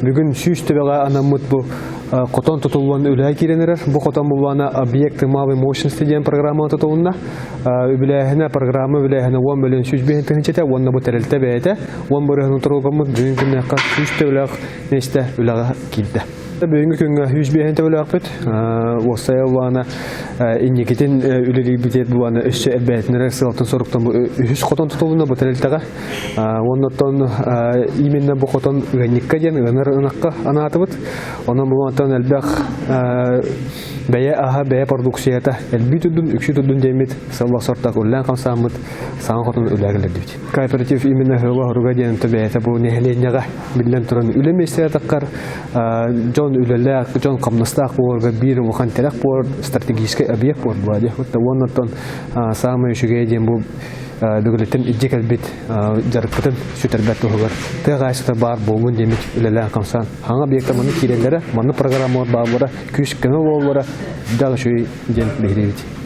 Бүгүн 100 төбөҕө анаммыт бу хотон тутуллан үлэҕэ киирэн эрэр. Бу хотон буллаана объекты малой мощности диэн программа тутулунна. Үбүлээһинэ программа үбүлээһинэ 10 мөлүйүөн 105 тыһыынчата уонна бу тэрилтэ бэйэтэ 10 бырыһыаны туруорбаммыт бүгүн күннээххэ 100 төбөлөөх миэстэ үлэҕэ киирдэ. Бүгүҥҥү күҥҥэ 105 төбөлөөхпүт. Уопсайа булаана инникитин үлэлиирбитигэр булаана өссө элбээтинэрэр сыалтан соруктан бу үһүс хотон тутулунна бу тэрилтэҕэ. Оннуттан именно бу хотон ыанньыкка диэн ыанар ынахха анаатыбыт. Онон бу мантан элбэх бэйэ аһа, бэйэ продукцията элбии турдун, үксүү турдун диэммит сылла сортак үллээн хамсааммыт саҥа хотон үлэҕэ Кооператив именно ыла хоруга диэн бэйэтэ бу нэһилиэнньэҕэ биллэн туран үлэ миэстэтэ таххар дьон үлэлээх, дьон хамнастаах буоларга биир улахан тирэх буолар стратегическай объект буолар буолар диэх. Уонна саамай үчүгэйэ диэн бу бүгүлүттэн илдьэ кэлбит дьарыкпытын сүтэрбэт туһугар тыа хаһаайыстыбата баар буоллун диэммит үлэлээн хамсаан хаҥа объекта манна киирэллэрэ, манна программалар бааллара, күүс көмө буоллара да үчүгэй диэн биһириибит.